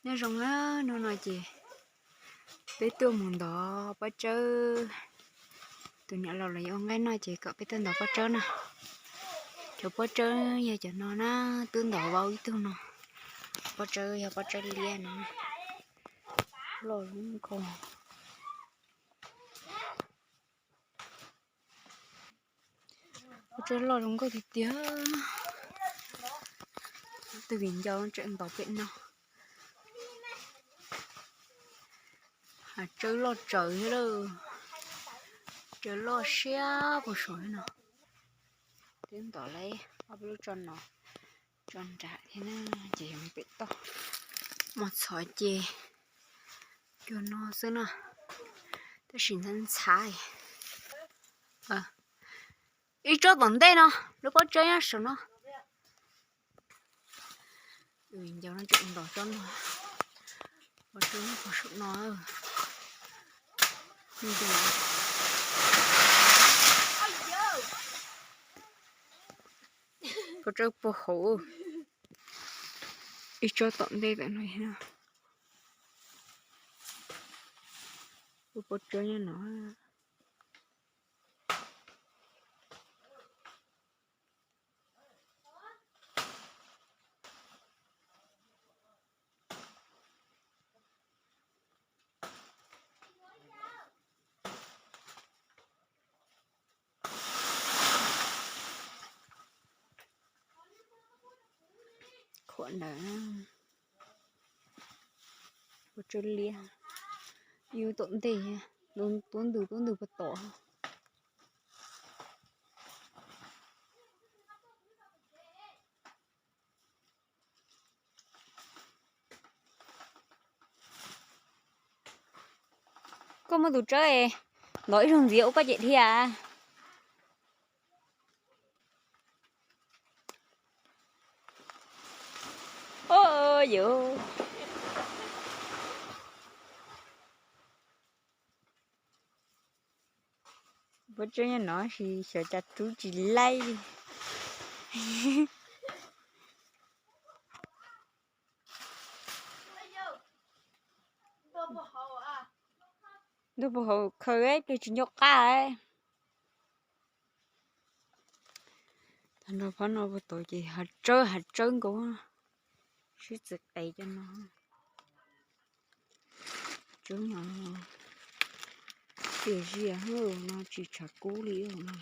Nyob zoo na, hnub no ces peb tuaj mus ntov pob tsawb. Tus niam laus los yuav ua nqaij noj ces kom peb tuaj ntov pob tsawb na. Cov pob tsawb yog cov no na, twb ntov vau ib tug no. Pob tsawb yog pob tsawb liab no, loj zoo nkauj. Pob tsawb loj zoo nkauj tiag tiag. Tus viv ncaus tseem ntov pem no. Hav tsawb loj tsawv thiab lawm. Tsawb loj siab puag saum no. Twb ntov lawm ob peb lub tso no, tso nram thiab na, ces yuav mus pem toj. Mos txhov ces cua no xwb na, tab sis ntxhab ntxhab. Ib tsob tom ntej no, lub pob tsawb nyob saum no. Tus viv ncaus no tseem ntov tsob no, pob tsawb nyob puag saum no. Pob tsawb puag hauv, ib tsob tom ntej ntawm no. Pob tsawb nyob no. Khuam ntawd, pob tsawb liab, yus tom ntej, tuab ntws tuab ntws puag tod. Koj muaj tus tsawb es ntov ib zaug ntxiv ua koj cem dhia. Pob tsawb nyob no sis xyov cas rub tsis laib li. Ntuj puag hauv khaws ib pliag tsis nco qab. Tag nrho phab no puag tod ces hav tsawb hav tsawb nkaus, sib txiv qev cov no. Tsawb no tiam zias no tsis tshav kub li no.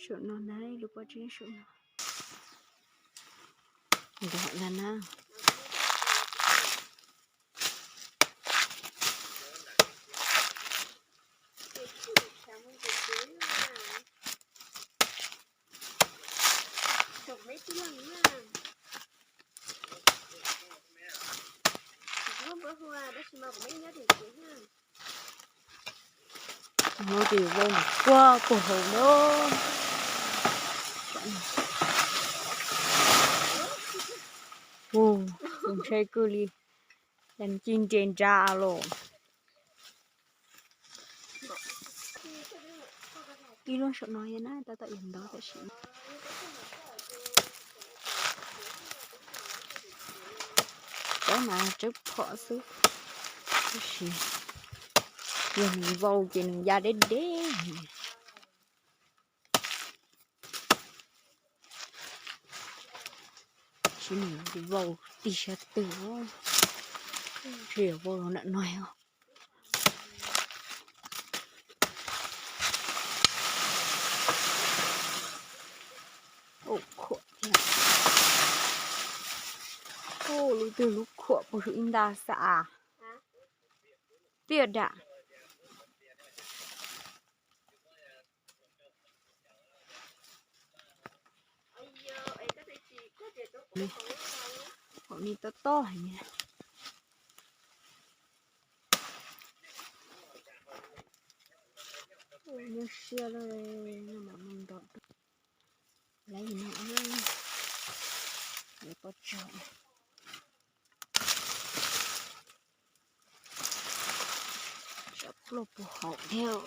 Saum no na, lub pob tsawb saum no. Ntov ntag na. Hnub ces vau nram kuaj puag hauv lawm. Ua, tus ntshai kawg li, cas ci nres nra los. Ib lub saum no na, tab tom yuav ntov tam sim. Tsawb mas tsawb phom xwb, tab sis yog nws vau ces nws ya deb deb. Tab sis nws vau tig sab twg, ntshe yuav vau los ntawm no os. Khuam thiab. Lub twg lub khuam puag saum ib nta xav. Tiaj dam. Haum ni tob tob heev. Nyuaj siab lawm, no mam mus ntov. Lawv no, lawv pob tsuas. Tsam ploj puag hauv thiab.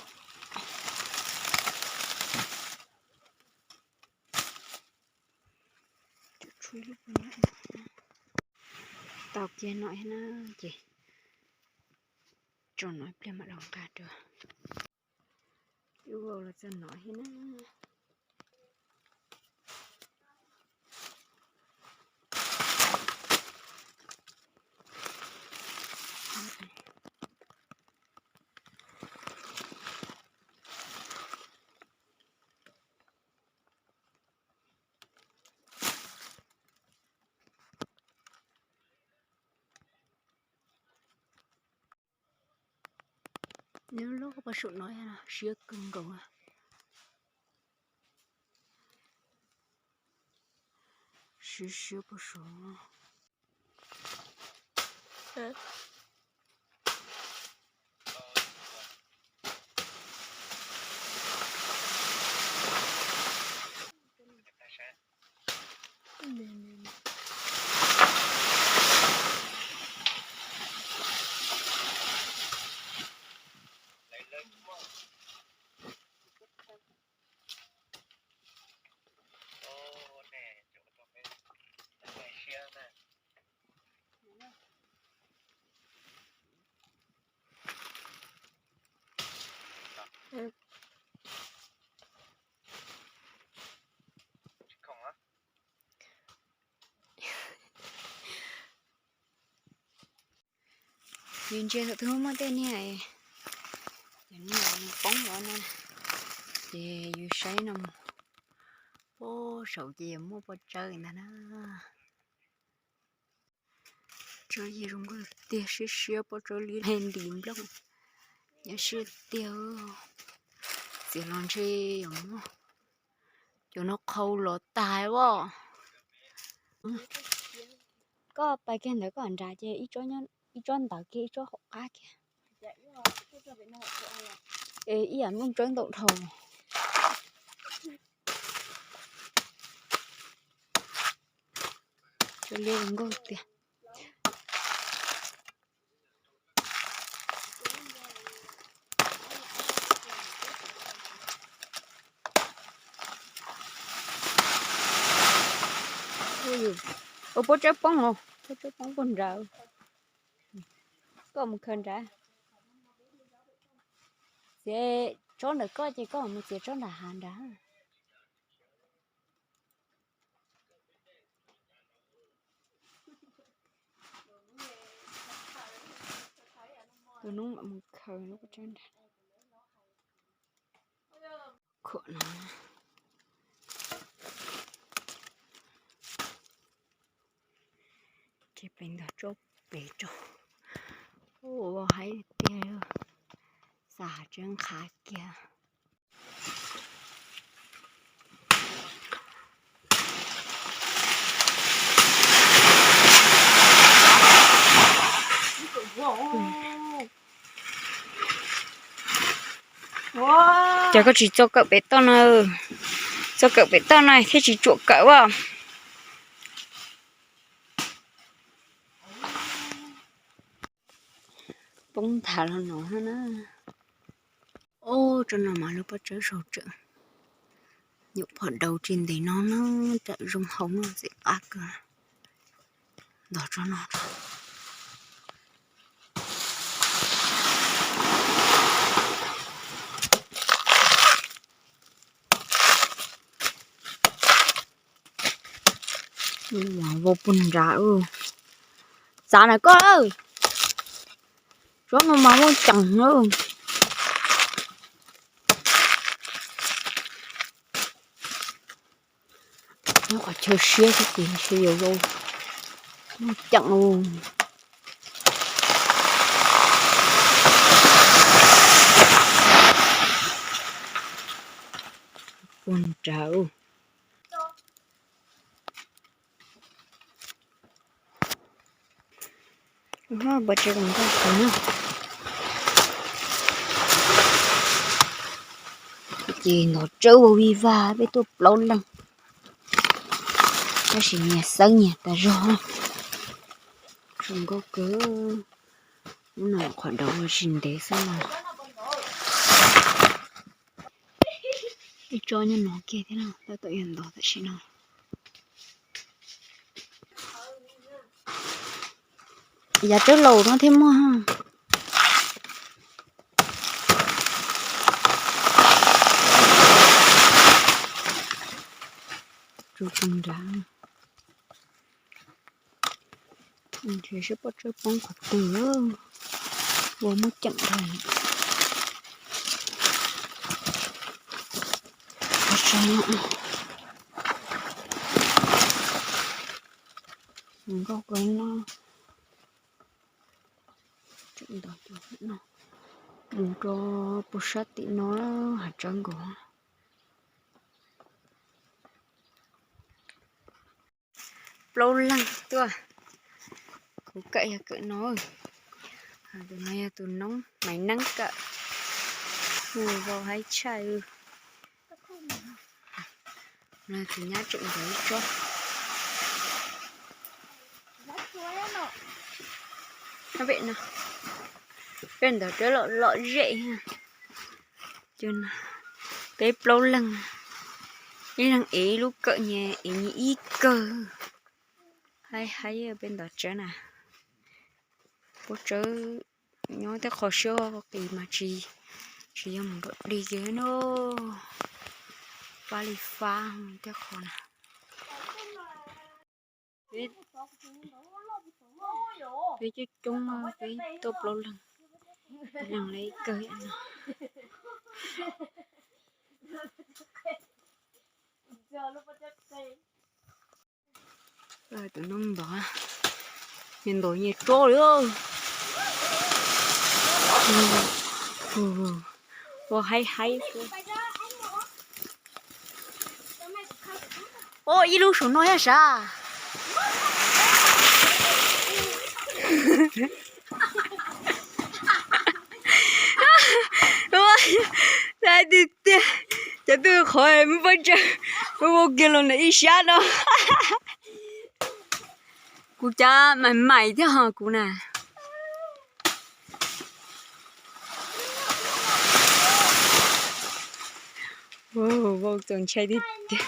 Tshuav ib lub puag nram no. Tau kiag no na, ces tso no ib pliag mam los nqa dua. Ib vau los txog no thiab na. Nws loj pov saum no siab kawg nkaus. Siab siab pov saum. Yus ntsia thaum twg muaj tej niag, niag poob los no, ces yus saib no, pov saum ces yuav muaj pov tsawb ntag na. Tsawb yig zoo nkauj tiag, siab siab pov tsawb li nti nplooj, nyob siab tiag. Txiav los ntshe yuav muab cov no qhau los tas os. Koj pais kiag ntawd koj nrad ces ib tsob ntawd kiag ib tsob hauv qab kiag. Es ib yam nplooj tsawb ntau dhau. Tsawb liab zoo nkauj tiag. Ua pov tsawb poob os, pov tsawb poob puag nrad. Koj mus khaws nrad. Txiav tsob ntawm koj ces koj mus txiav tsob nram hav nrad. Tus noob mam mus khaws lub pov tsawb nrad. Khuam no. Ces pem ntawm tsob pem rau. Ua haib tiag, xav hais tseeb qhav kiag. Cas koj tsis txo kawm pem toj na, txo kawm pem toj na thiaj tsis tsuam kawm as. Poob nthav los no na. Ob, tsob no mas lub pob tsawb saum tsawm, nyuam phom daus tsis ntev no na, tsam zoo haus no ntxim qab kawg. Ntog tsob no. Mas vau puag nrad. Txav na koj, tsob no mas muaj ceem na. Nyob qhov chaw siab xwb ces ntshe yuav vau muaj ceem. Puag nrad. Ces ntov tsawb ua vij vag peb tuaj plaub leeg, tab sis nyias xeeb nyias tas zog. Zoo nkauj kawg. Lub no qhov daus tsis ntev xwb no. Ib tsob nyob no kiag thiab no, tab tom yuav ntov tam sim no. Yav tawb laus no thiaj muaj. Tsuas tus nrad. Ntshe seb pob tsawb poob qhov twg, ua muab ceem dhau. Nkauj kawg no. Mus rau puag sab tim no hav tsawb nkaus. Plaub leeg tuaj, kuv kawm yog kawm no. Tus no yog tus noob Maiv Neeb kawm, hu vau haib tshaj. Tus nyab tseem ntawd ib tsob. Peb ntawd peb lom lom zem. Peb plaub leeg, ib leeg ev ib lub kawm, nyias ev nyias ib kawm. Haib haib peb ntawd tsawb na. Pob tsawb nyob tej qho siab qis mas tsis, tsis yog mus nrom dig kiag no. Fab li fab tej qho na. Peb coob coob, peb tuaj plaub leeg, leeg li kawg no. Tus no ntov, nyias ntov nyias tsob li. Ua haib haib xwb. Ua ib lub saum no yog sav. Tiag tiag, cov twg qhov muab pob tsawb, muab kiag los ntawm ib sab no. Kuv cov mais mais thiab ho kuv na. Vau txaus ntshai tiag tiag.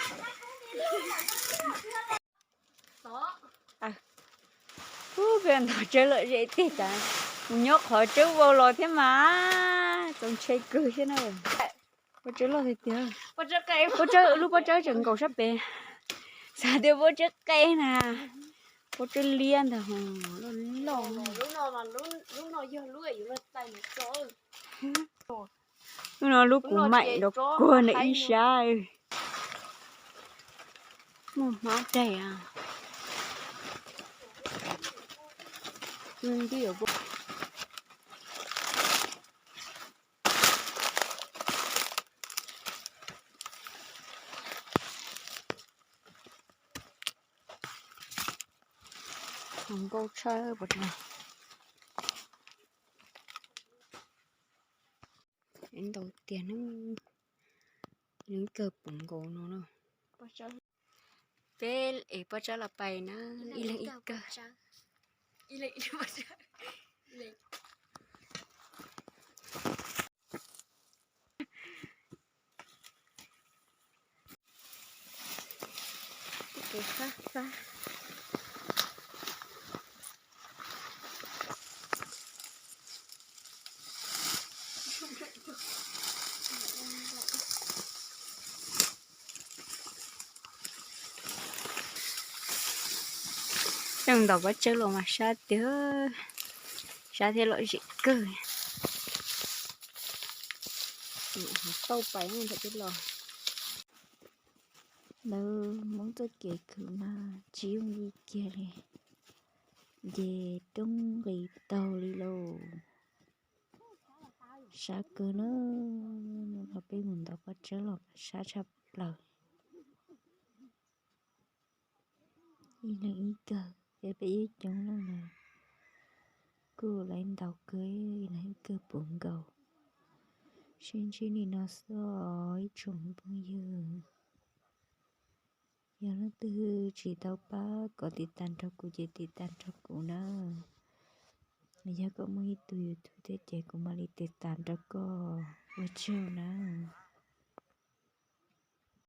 Ub, peb ntov tsawb lom zem tiag cas, mus nyob qhov tsawb vau los thiab mas txaus ntshai kawg thiab na. Pob tsawb loj tiag tiag. Pob tsawb, lub pob tsawb tseem nkaum sab pem. Xav tias pob tsawb qe na, pob tsawb liab ntag, loj loj. Lub no lub kuv maim nrov kuag ntawm ib sab. Muaj hmab daig. Nkauj tshaj. Ntau tiag ne, ib kawg puv nkaus no na. Peb es pob tsawb los pais na, ib leeg ib kawg. Coj ntov pob tsawb los mas sab tiag, sab thiab lom zem kawg. Tauj pais los. Lawv Hmoob txoj kev khwv mas tsis yooj yim kiag li, ces roob nqis taug li lauj. Sab kawg na, hnub no peb mus ntov pob tsawb los sab tshaj plaws. Ib leeg ib kawg, peb peb ib coob leej na, kuj laiv ntaus kawg, ib leeg ib kawg puv nkaus. Sib ntsib li no xwb os ib tsoom phooj ywg. Yog leej twg tsis tau pab kom tiv tas nrog kuv ces tiv tas nrog kuv na. Yog koj muaj ib tug YouTube thiab ces kuv mam li tiv tas nrog koj. Ua tsaug na.